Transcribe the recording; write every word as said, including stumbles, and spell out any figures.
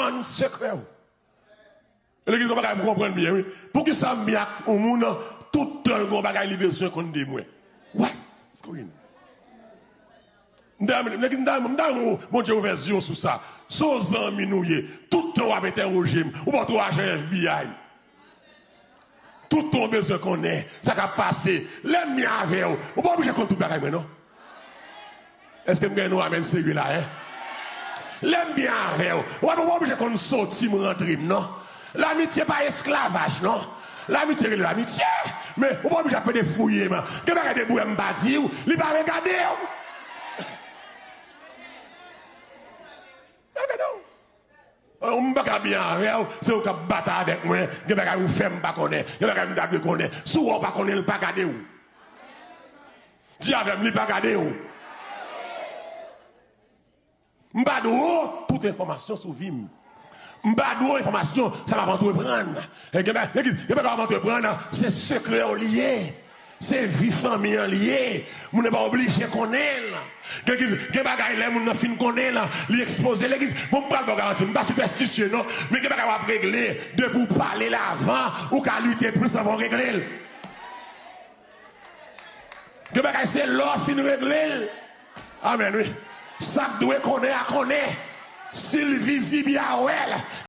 Konn sekrè w. Legliz, yon bagay pou konprann byen, wi. Poukisa m byen ak yon moun, tout tan l gen yon bagay li bezwen konn de mwen? What is going on? M ta renmen, legliz, m ta renmen, m ta renmen Bondye ouvè zye w sou sa. Se yon zanmi nou ye. Tout tan w ap entèwoje m. Ou pa twa ajan F B I. Tout tan w bezwen konnen sa k ap pase. Lè m byen avè w, ou pa oblije konn tout bagay mwen, non. Èske m gen yon amèn serye la, en? Lè m byen avè w, ou pa, ou pa oblije konn soti m, rantre m, non. Lamitye pa esklavaj, non. Lamitye rele lamitye, men ou pa oblije ap pede fouye m. Gen bagay de bwè m pa di w, li pa regade w. Regade w. Ou, m pa ka byen avè w, se ou k ap batay avèk mwen. Gen bagay ou fè m pa konnen, gen bagay m ta dwe konnen. Si w wè w pa konnen, l pa gade w. Di avè m, li pa gade w. M pa dwe w tout enfòmasyon sou vi m. M pa dwe w enfòmasyon sa m ap antreprann. E gen ba-, gen, gen bagay w ap antreprann, se sekrè w li ye. Se vi fanmi an li ye. Moun nan pa oblije konnen l. Gen, gen, gen bagay lè moun nan fin konnen l, li ekspoze legliz. Bon, m pral ba w garanti, m pa sipèstisye non, men gen bagay w ap regle, depi w pale l avan, ou ka lite plis avan w regle l. Gen bagay se lè w fin regle l. Amèn, wi. Sa k dwe konnen a konnen. Si l vizib, y a wè l.